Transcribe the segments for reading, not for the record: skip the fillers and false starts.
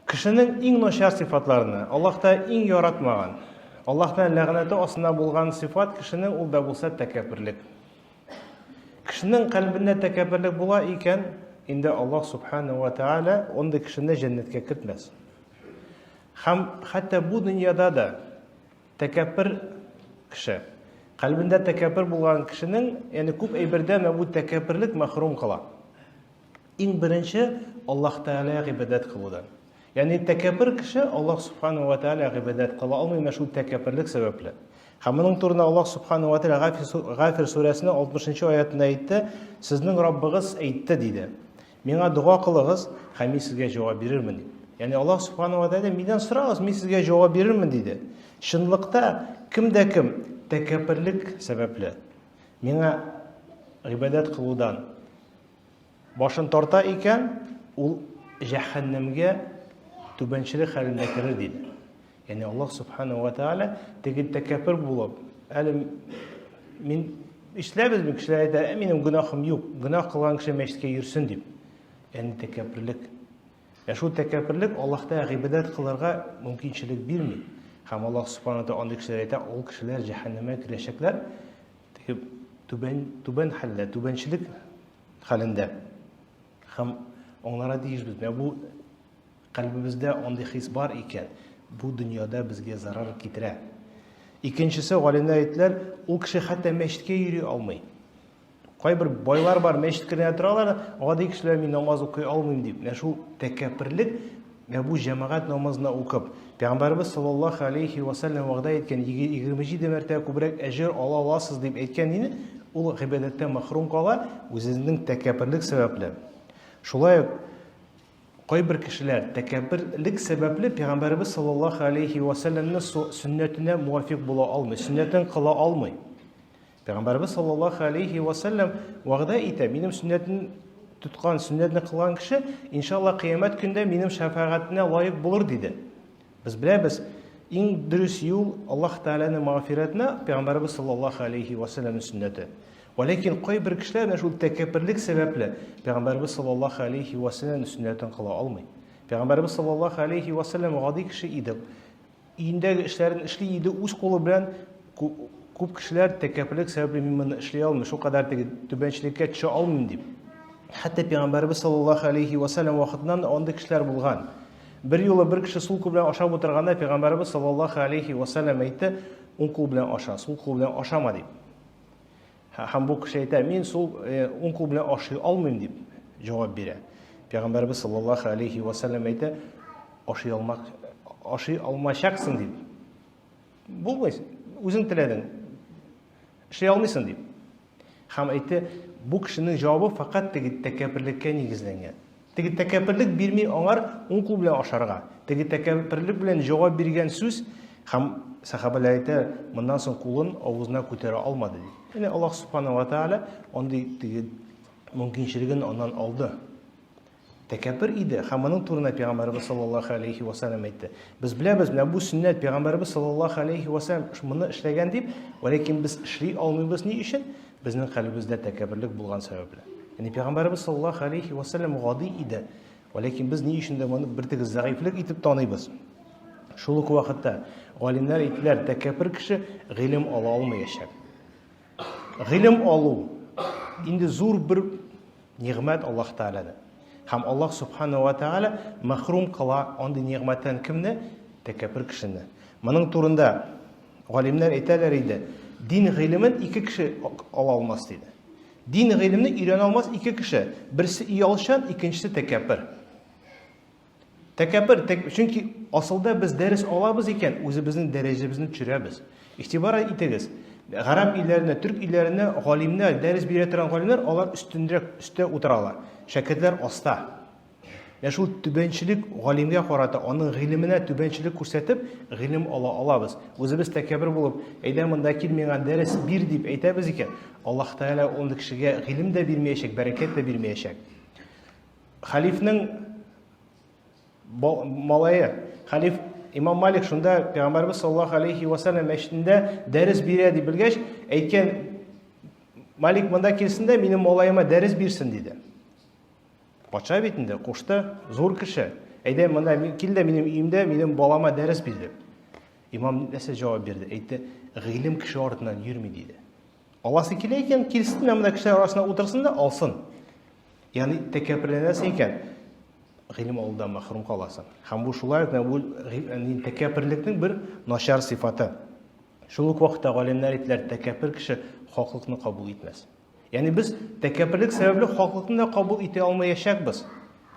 Кешенең иң начар сыйфатларына, Аллаһ та иң яратмаган, Аллаһның ләгънәте астында булган сыйфат кешенең ул да булса тәкәбберлек. Кешенең кальбендә тәкәбберлек була икән, инде Аллаһ субхану ва тааля андый кешене җәннәткә кертмәс. Һәм хәтта бу дөньяда да тәкәббер кеше, кальбендә тәкәббер булган кешенең, ягъни күп әйбердән бу тәкәбберлек мәхрүм кыла. Иң беренче Аллаһ Тәгаләгә гыйбадәт кылудан. Ягъни тәкәббер кеше Аллаһ Субхану ва Тәгаләгә гыйбадәт кыла алмый менә шул тәкәбберлек сәбәпле. Һәм моның турында Аллаһ Субхану ва Тәгалә Гафир сүрәсенең 60 аятында әйтте, Сезнең Раббыгыз әйтте, диде. Миңа дога кылыгыз, һәм мин сезгә җавап бирермен, дип. Ягъни Аллаһ Субхану ва Тәгалә миннән сорагыз, мин сезгә җавап бирермен, диде. Чынлыкта кем дә кем тәкәбберлек сәбәпле миңа гыйбадәт кылудан Башын тарта икән, ул җәһәннәмгә түбәнчелек хәлендә керер диде. Ягъни Аллаһ субханаһу ва тааля теге тәкәббер булып, әле мин эшләбез бит, кешеләр әйтә, ә минем гөнаһым юк, гөнаһ кылган кеше мәчеткә йөрсен дип. Ягъни тәкәбберлек. Ә шул тәкәбберлек Аллаһта гыйбадәт кылырга мөмкинчелек бирми. Һәм Аллаһ субханаһу ва тааля андый кешеләр әйтә, ул кешеләр җәһәннәмгә керәчәкләр. Теге түбән түбән хәлдә, түбәнчелек хәлендә. Һәм аңларга тиешбез, менә бу кальбебездә андый хис бар икән, бу дөньяда безгә зарар китерә. Икенчесе, галимнәр әйттеләр, ул кеше хәтта мәчеткә йөри алмый. Кайбер байлар бар, мәчеткә генә торалар, гади кешеләр мин намаз укый алмыйм дип. Менә шул тәкәбберлек, менә бу җәмәгать намазына укып, Пәйгамбәребез саллаллаһу алейхи ва сәлләм вәгъдә иткән 27 мәртәбә күбрәк әҗер ала аласыз дип әйткән иде, ул гыйбадәттән мәхрүм кала, үзенең тәкәбберлек сәбәпле. Шулай ук кайбер кешеләр тәкәбберлек сәбәпле Пәйгамбәребез саллаллаһу алейхи ва сәлләмнең сөннәтенә муафик була алмый, сөннәтен кыла алмый. Пәйгамбәребез саллаллаһу алейхи ва сәлләм вәгъдә итә, минем сөннәтен тоткан, сөннәтне кылган кеше, иншалла, кыямәт көндә минем шәфәгатенә лаек булыр, диде. Без беләбез, иң дөрес юл Аллаһ Тәгаләнең мәгъфирәтенә Пәйгамбәребез саллаллаһу алейхи ва сәлләмнең сөннәте. Вә ләкин кайбер кешеләр менә шул тәкәбберлек сәбәпле Пәйгамбәребез саллаллаһу алейхи ва сәлләмнең сөннәтен кыла алмый. Пәйгамбәребез саллаллаһу алейхи ва сәлләм гади кеше иде. Өендәге эшләрен эшли иде үз кулы белән. Күп кешеләр тәкәбберлек сәбәпле мин моны эшли алмыйм, шул кадәр теге түбәнчелеккә төшә алмыйм дип. Хәтта пәйгамбәребез саллаллаһу алейхи ва сәлләм вакытыннан да андый кешеләр булган. Бер юлы бер кеше сул кул белән ашап утырганда пәйгамбәребез саллаллаһу алейхи ва сәлләм әйтте, уң кул белән аша, сул кул белән ашама дип. Һәм бу кеше әйтә, мин сул э, уң кул белән ашый алмыйм дип җавап бирә. Пәйгамбәребез саллаллаһу алейхи ва сәлләм әйтә, ашый алмак ашый алмачаксың дип. Булмый, үзең теләдең. Эшли алмыйсың дип. Һәм әйтте, бу кешенең җавабы фәкать теге тәкәбберлеккә нигезләнгән. Теге тәкәбберлек бирми аңар уң кул белән ашарга. Теге тәкәбберлек белән җавап биргән сүз һәм сәхабәләр әйтә, моннан соң кулын авызына күтәрә алмады ди. Ягъни Аллаһ субхана ва тааля андый теге мөмкинчелеген аннан алды. Тәкәббер иде һәм моның турында пәйгамбәребез саллаллаһу алейхи ва саллям әйтте. Без беләбез, менә бу сөннәт пәйгамбәребез саллаллаһу алейхи ва саллям моны эшләгән дип, вәләкин без эшли алмыйбыз ни өчен? Безнең кальбебездә тәкәбберлек булган сәбәпле. Ягъни пәйгамбәребез саллаллаһу алейхи ва саллям гади иде. Вәләкин без ни өчен дә моны бер теге зәгыйфьлек итеп таныйбыз. Шул ук вакытта галимнәр әйттеләр, тәкәббер кеше гыйлем ала алмаячак. Гыйлем алу инде зур бер нигъмәт Аллаһ Тәгаләдән. Һәм Аллаһ Субхану ва Тәгалә мәхрүм кыла андый нигъмәттән кемне? Тәкәббер кешене. Моның турында галимнәр әйтәләр иде, дин гыйлемен ике кеше ала алмас диде. Дин гыйлемне өйрәнә алмас ике кеше. Берсе оялчан, икенчесе тәкәббер. Тәкәббер, тәк, чөнки асылда без дәрес алабыз икән, үзебезнең дәрәҗәбезне төшерәбез. Игътибар итегез, гарәп илләренә, төрк илләренә галимнәр, дәрес бирә торган галимнәр, алар өстенрәк, өстә утыралар. Шәкертләр аста. Менә шул түбәнчелек галимгә карата, аның гыйлеменә түбәнчелек күрсәтеп, гыйлем ала алабыз. Үзебез тәкәббер булып, әйдә монда кил миңа дәрес бир дип әйтәбез икән, Аллаһ Тәгалә андый кешегә гыйлем дә бирмәячәк, бәрәкәт тә бирмәячәк. Хәлифнең малае, хәлиф Имам Малик шунда Пәйгамбәрбез саллаллаһу алейхи ва саллям мәчетендә дәрес бирә дип белгәч, әйткән, Малик монда килсен дә минем малаема дәрес бирсен диде. Патша бит инде кушты, зур кеше. Әйдә, монда кил дә минем өемдә минем балама дәрес бир дип. Имам нәрсә җавап бирде? Әйтте, гыйлем кеше артыннан йөрми диде. Аласы килә икән, килсен дә монда кешеләр арасына утырсын да алсын. Ягъни тәкәбберләнәсең икән, гыйлем алудан мәхрүм каласың. Һәм бу шулай ук бу тәкәбберлекнең бер начар сыйфаты. Шул ук вакытта галимнәр әйттеләр, тәкәббер кеше хаклыкны кабул итмәс. Ягъни без тәкәбберлек сәбәпле хаклыкны да кабул итә алмаячакбыз.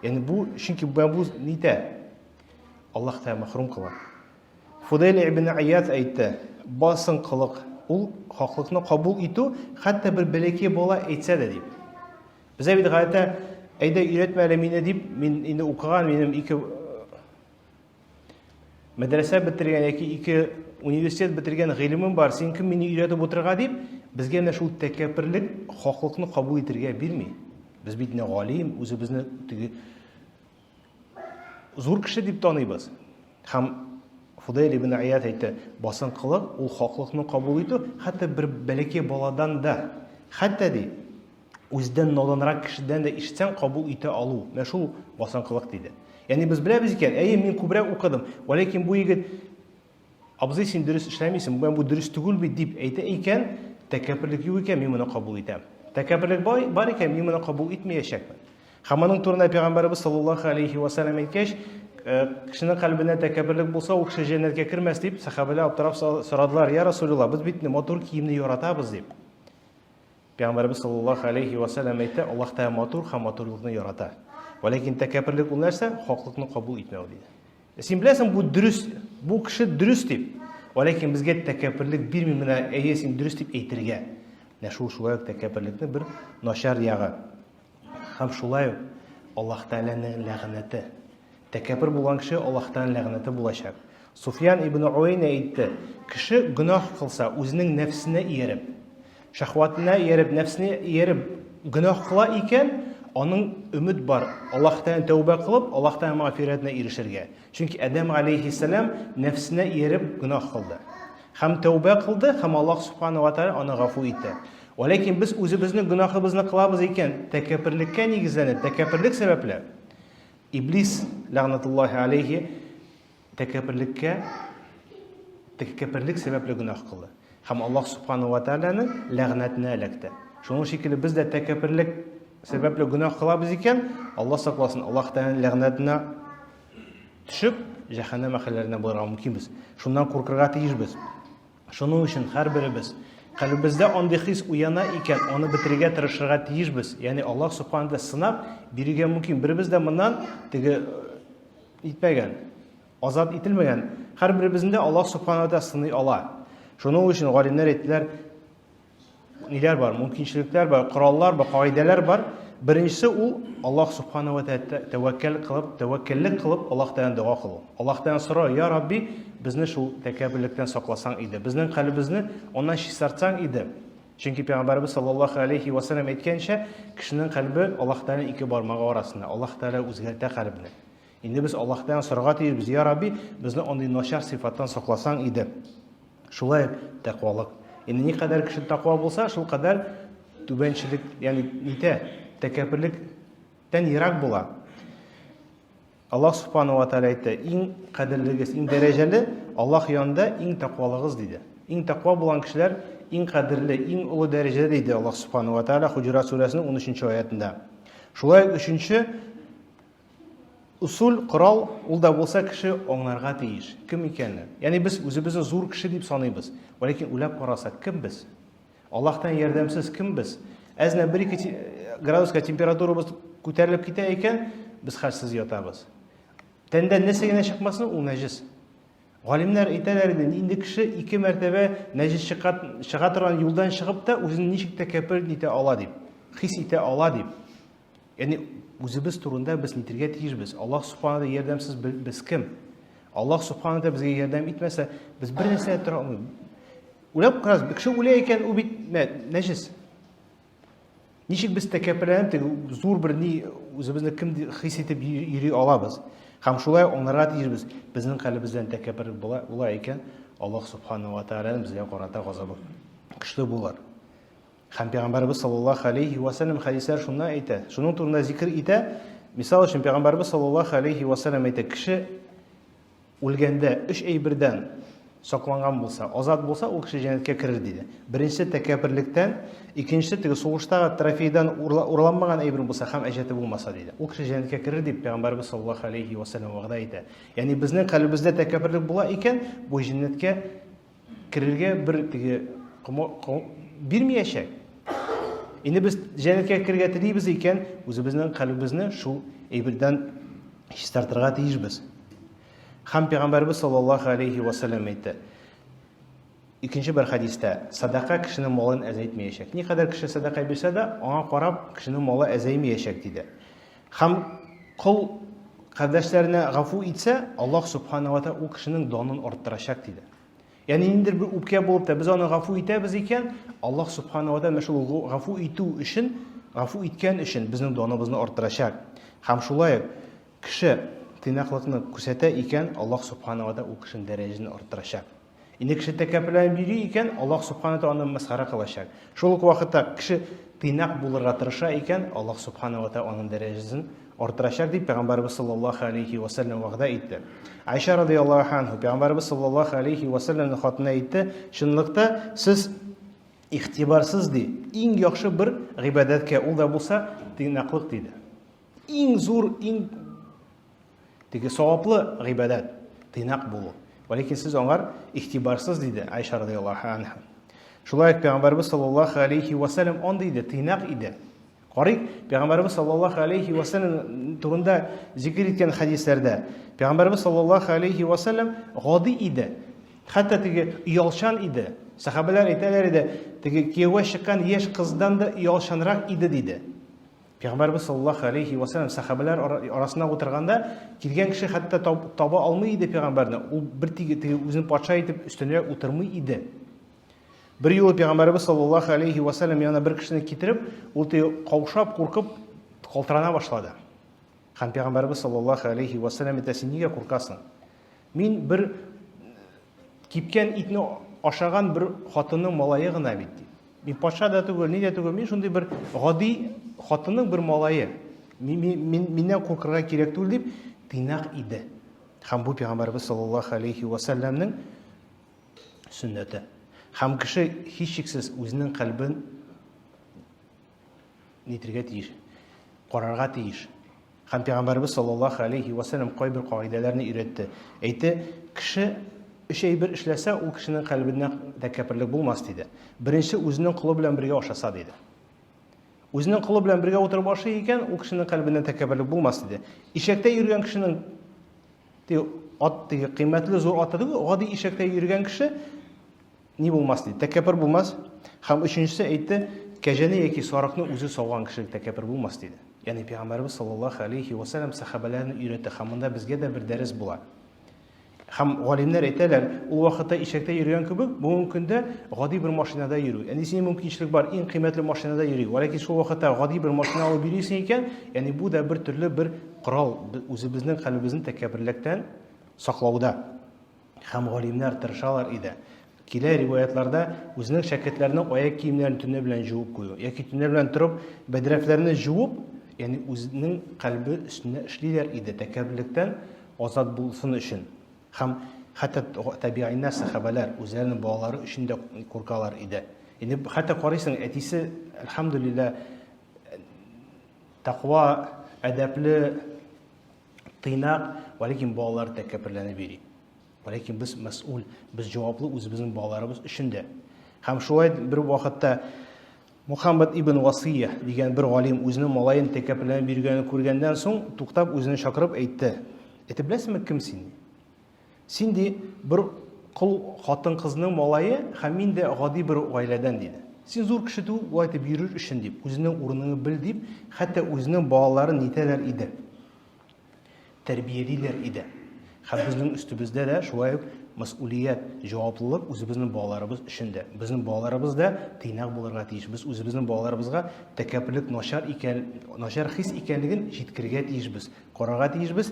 Ягъни бу чөнки бу нитә? Аллаһ Тәгалә мәхрүм кыла. Фудейл ибн Ияд әйтте, басынкылык ул хаклыкны кабул итү, хәтта бер бәләкәй бала әйтсә дә дип. Бездә бит гадәттә әйдә өйрәтмә әле мине дип, мин инде укыган, минем ике мәдрәсә бетергән яки ике университет бетергән гыйлемем бар, син кем мине өйрәтеп утырырга дип, безгә менә шул тәкәбберлек хаклыкны кабул итергә бирми. Без бит не галим, үзебезне теге зур кеше дип таныйбыз. Һәм Фудейл ибн Ияд әйтте, басынкылык ул хаклыкны кабул итү, хәтта бер бәләкәй баладан да, хәтта ди, үздән наданрак кешедән дә ишетсәң кабул итә алу. Менә шул басынкылык диде. Ягъни без беләбез икән, әйе, мин күбрәк укыдым, вәләкин бу егет Абзый, син дөрес эшләмисең, бу бу дөрес түгел бит, дип әйтә икән, тәкәбберлек юк икән, мин моны кабул итәм. Тәкәбберлек бар, бар икән, мин моны кабул итмәячәкмен. Һәм аның турында Пәйгамбәребез саллаллаһу алейхи ва сәлләм әйткәч, э, кешенең кальбенә тәкәбберлек булса, ул кеше җәннәткә кермәс дип, сәхабәләр аптырап сорадылар, я Расулуллаһ, без бит матур киемне яратабыз дип. Пәйгамбәребез саллаллаһу алейхи ва сәлләм әйтте, Аллаһ Тәгалә матур һәм матурлыкны ярата. Вәләкин тәкәбберлек ул нәрсә? Хаклыкны кабул итмәү диде. Син беләсең, бу дөрес, бу кеше дөрес дип. Вәләкин безгә тәкәбберлек бирми менә, әйе, син дөрес дип әйтергә. Менә шул шулай ук тәкәбберлекнең бер начар ягы. Һәм шулай ук Аллаһ Тәгаләнең ләгънәте. Тәкәббер булган кеше Аллаһ Тәгаләнең ләгънәте булачак. Суфьян ибн Уэйна әйтте, кеше гөнаһ кылса, үзенең нәфсенә ияреп, шәһватына ияреп, нәфсенә ияреп гөнаһ кыла икән, аның өмет бар, Аллаһ Тәгаләдән тәүбә кылып, Аллаһ Тәгалә мәгъфирәтенә ирешергә. Чөнки Адәм алейһиссәлам нәфсенә ияреп гөнаһ кылды. Һәм тәүбә кылды, һәм Аллаһ Субхану ва Тәгалә аны гафу итте. Вәләкин без үзебезнең гөнаһыбызны кылабыз икән, тәкәбберлеккә нигезләнеп, тәкәбберлек сәбәпле, Иблис, ләгънәтуллаһи алейһи, тәкәбберлеккә тәкәбберлек сәбәпле гөнаһ кылды. Һәм Аллаһ Субхану ва Тәгаләнең ләгънәтенә эләкте. Шуның шикелле без дә тәкәбберлек сәбәпле гөнаһ кылабыз икән, Аллаһ сакласын, Аллаһ Тәгаләнең ләгънәтенә төшеп, җәһәннәм әһелләренә булырга мөмкинбез. Шуннан куркырга тиешбез. Шуның өчен һәрберебез кальбебездә андый хис уяна икән, аны бетерергә тырышырга тиешбез. Ягъни Аллаһ Субхану тәгалә сынап бирергә мөмкин. Беребез дә моннан теге э, итмәгән, азат ителмәгән. Һәрберебезне дә Аллаһ Субхану тәгалә сыный ала. Шуның өчен галимнәр әйттеләр, ниләр бар, мөмкинчелекләр бар, кораллар бар, кагыйдәләр бар. Беренчесе ул Аллаһ субхана ва тәгалә тәвәккәл кылып, тәвәккәллек кылып Аллаһ Тәгаләдән дога кылу. Аллаһ Тәгаләдән сора, я Рабби, безне шул тәкәбберлектән сакласаң иде, безнең калебезне аннан чистартсаң иде. Чөнки Пәйгамбәребез саллаллаһу алейхи ва саллям әйткәнчә, кешенең кальбе Аллаһ Тәгаләнең ике бармагы арасында. Аллаһ Тәгалә үзгәртә кальбне. Инде без Аллаһ Тәгаләдән сорарга тиешбез, я Рабби, безне андый начар сыйфаттан сакласаң иде. Шулай ук тәкъвалык. Инде никадәр кеше тәкъва булса, шул кадәр түбәнчелек, ягъни нитә, тәкәбберлектән ерак була. Аллаһ субхану ва тааля әйтте, иң кадерлегез, иң дәрәҗәле Аллаһ янында иң тәкъвалыгыз диде. Иң тәкъва булган кешеләр иң кадерле, иң олы дәрәҗәдә диде Аллаһ субхану ва тааля Хуҗурат сүрәсенең 13 аятында. Шулай ук өченче Ысул, корал, ул да булса кеше аңларга тиеш, кем икәнне. Ягъни без үзебезне зур кеше дип саныйбыз. Ләкин уйлап карасак, кем без? Аллаһтан ярдәмсез кем без? Әзенә 1-2 градуска температурабыз күтәрелеп китә икән, без хәлсез ятабыз. Тәндә нәрсә генә чыкмасын, ул нәҗес. Галимнәр әйтәләр инде, инде кеше ике мәртәбә нәҗес чыга, чыга торган юлдан чыгып та үзен ничек тәкәббер итә ала дип, хис итә ала дип. Ягъни үзебез турында без нитергә тиешбез. Аллаһ Субхану ярдәмсез без кем? Аллаһ Субхану безгә ярдәм итмәсә, без бер нәрсә тора алмыйбыз. Уйлап карагыз, кеше үлә икән, ул бит нәҗес. Ничек без тәкәбберләнеп теге зур бер ни үзебезне кем хис итеп йөри алабыз? Һәм шулай аңларга тиешбез. Безнең калебездән тәкәбберлек була, була икән, Аллаһ Субхану ва Тааляның безгә карата газабы көчле булыр. Һәм Пәйгамбәребез саллаллаһу алейхи ва сәлләм хәдисләр шунда әйтә, шуның турында зикер итә. Мисал өчен, Пәйгамбәрбез саллаллаһу алейхи ва саллям әйтә, кеше үлгәндә өч әйбердән сакланган булса, азат булса, ул кеше җәннәткә керер диде. Беренчесе тәкәбберлектән, икенчесе теге сугыштагы трофейдан урланмаган әйбер булса һәм әҗәте булмаса диде. Ул кеше җәннәткә керер дип Пәйгамбәрбез саллаллаһу алейхи ва саллям вәгъдә итә. Ягъни безнең калебездә тәкәбберлек була икән, бу җәннәткә керергә бер теге бирмиячәк. Инде без җәннәткә керергә телибез икән, үзебезнең калебезне шул әйбердән чистартырга тиешбез. Һәм пәйгамбәрбез саллаллаһу алейхи ва саллям әйтте. Икенче бер хәдистә, садака кешенең малын әзәйтмәячәк. Никадәр кеше садака бирсә дә, аңа карап кешенең малы әзәймәячәк диде. Һәм кол кардәшләренә гафу итсә, Аллаһ субхана ва тааля ул кешенең данын арттырачак диде. Ягъни ниндидер бер үпкә булып та без аны гафу итәбез икән, Аллаһ субхана ва тааля шул гафу итү өчен, гафу иткән өчен безнең даныбызны арттырачак. Һәм шулай ук кеше тыйнаклыкны күрсәтә икән, Аллаһ субхана ва тааля ул кешенең дәрәҗәсен арттырачак. Инде кеше тәкәбберләнеп йөри икән, Аллаһ Субхана Тәгалә аны мәсхәрә кылачак. Шул ук вакытта кеше тыйнак булырга тырыша икән, Аллаһ Субхана ва Тәгалә аның дәрәҗәсен арттырачак дип Пәйгамбәрбез саллаллаһу алейхи ва сәлләм вәгъдә итте. Айша радияллаһу анху Пәйгамбәрбез саллаллаһу алейхи ва сәлләмнең хатыны әйтте, чынлыкта сез игътибарсыз ди, иң яхшы бер гыйбадәткә, ул да булса тыйнаклык диде. Иң зур, иң Теге саваплы гыйбадәт, тыйнак булу. Вәләкин сез аңар игътибарсыз, диде Айша радияллаһу анха. Шулай ук Пәйгамбәрбез саллаллаһу алейхи ва сәлләм андый иде, тыйнак иде. Карыйк, Пәйгамбәрбез саллаллаһу алейхи ва сәлләм турында зикер иткән хәдисләрдә Пәйгамбәрбез саллаллаһу алейхи ва сәлләм гади иде. Хәтта теге оялчан иде. Сәхабәләр әйтәләр иде, теге кияүгә чыккан яшь кыздан да оялчанрак иде диде. Пәйгамбәрбез саллаллаһу алейхи ва сәлләм сәхабәләр арасында утырганда килгән кеше хәтта таба алмый иде пәйгамбәрне. Ул бер теге, теге үзен патша итеп өстенрәк утырмый иде. Бер юлы пәйгамбәрбез саллаллаһу алейхи ва сәлләм янына бер кешене китереп, ул теге каушап, куркып калтырана башлады. Һәм пәйгамбәрбез саллаллаһу алейхи ва сәлләм әйтә, син нигә куркасың? Мин бер кипкән итне ашаган бер хатынның малае гына бит, ди. Мин патша да түгел, ни дә түгел, мин шундый бер гади хатынның бер малае. Мин, мин, миннән куркырга кирәк түгел дип тыйнак иде. Һәм бу пәйгамбәрбез саллаллаһу алейхи ва сәлләмнең сөннәте. Һәм кеше һичшиксез үзенең кальбен нитергә тиеш, карарга тиеш. Һәм пәйгамбәрбез саллаллаһу алейхи ва сәлләм кайбер кагыйдәләрне өйрәтте. Әйтте, кеше өч әйбер эшләсә, ул кешенең кальбендә тәкәбберлек булмас диде. Беренче, үзенең колы белән бергә ашаса диде. Үзенең колы белән бергә утырып ашый икән, ул кешенең кальбендә тәкәбберлек булмас диде. Ишәктә йөргән кешенең теге ат теге кыйммәтле зур атта түгел, гади ишәктә йөргән кеше Ни булмас ди, тәкәббер булмас. Һәм өченчесе әйтте, кәҗәне яки сарыкны үзе сауган кеше тәкәббер булмас диде. Ягъни пәйгамбәребез саллаллаһу алейхи ва сәлләм сәхабәләрне өйрәтте һәм монда безгә дә бер дәрес була. Һәм галимнәр әйтәләр, ул вакытта ишәктә йөргән кебек, бүгенге көндә гади бер машинада йөрү. Ягъни синең мөмкинчелек бар, иң кыйммәтле машинада йөри. Вәләкин шул вакытта гади бер машина алып йөрисең икән, ягъни бу да бер төрле бер корал, үзебезнең калебебезне тәкәбберлектән саклауда. Һәм галимнәр тырышалар иде. Килә риваятларда үзенең шәкертләренең аяк киемнәрен төнлә белән җуып кую, яки төнлә белән торып бәдрәфләрне җуып, ягъни үзенең кальбе өстендә эшлиләр иде, тәкәбберлектән азат булсын өчен. Һәм хәтта табигыйннар, сәхабәләр үзләренең балалары өчен дә куркалар иде. Инде хәтта карыйсың, әтисе, әлхәмдүлилләһ, тәкъва, әдәпле, Тыйнак, вәләкин балалар тәкәбберләнеп йөри. Вәләкин без мәсьүл, без җаваплы үзебезнең балаларыбыз өчен дә. Һәм шулай бер вакытта Мухаммад ибн Васия дигән бер галим үзенең малаен тәкәбберләнеп йөргәнен күргәннән соң, туктап үзен чакырып әйтте. Әйтеп беләсеңме кем син? Син ди бер кол хатын-кызның малае һәм мин дә гади бер гаиләдән диде. Син зур кеше түгел, болай итеп йөрер өчен дип, үзенең урыныңны бел дип, хәтта үзенең балаларын нитәләр иде. Тәрбиялиләр иде. Һәм безнең өстебездә дә шулай ук мәсьүлият, җаваплылык үзебезнең балаларыбыз өчен дә. Безнең балаларыбыз да тыйнак булырга тиеш. Без үзебезнең балаларыбызга тәкәбберлек начар икән, начар хис икәнлеген җиткерергә тиешбез. Карарга тиешбез.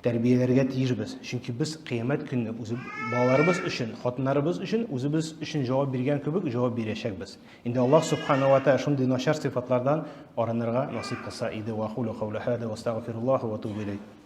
тәрбияләргә тиешбез. Чөнки без кыямәт көнне үзе балаларыбыз өчен, хатыннарыбыз өчен, үзебез өчен җавап биргән кебек җавап бирәчәкбез. Инде Аллаһ субхана ва тааля шундый начар сыйфатлардан арынырга насыйп кылса иде. Ва акулу каули хада ва астагфируллаһ ва атубу иләйһ.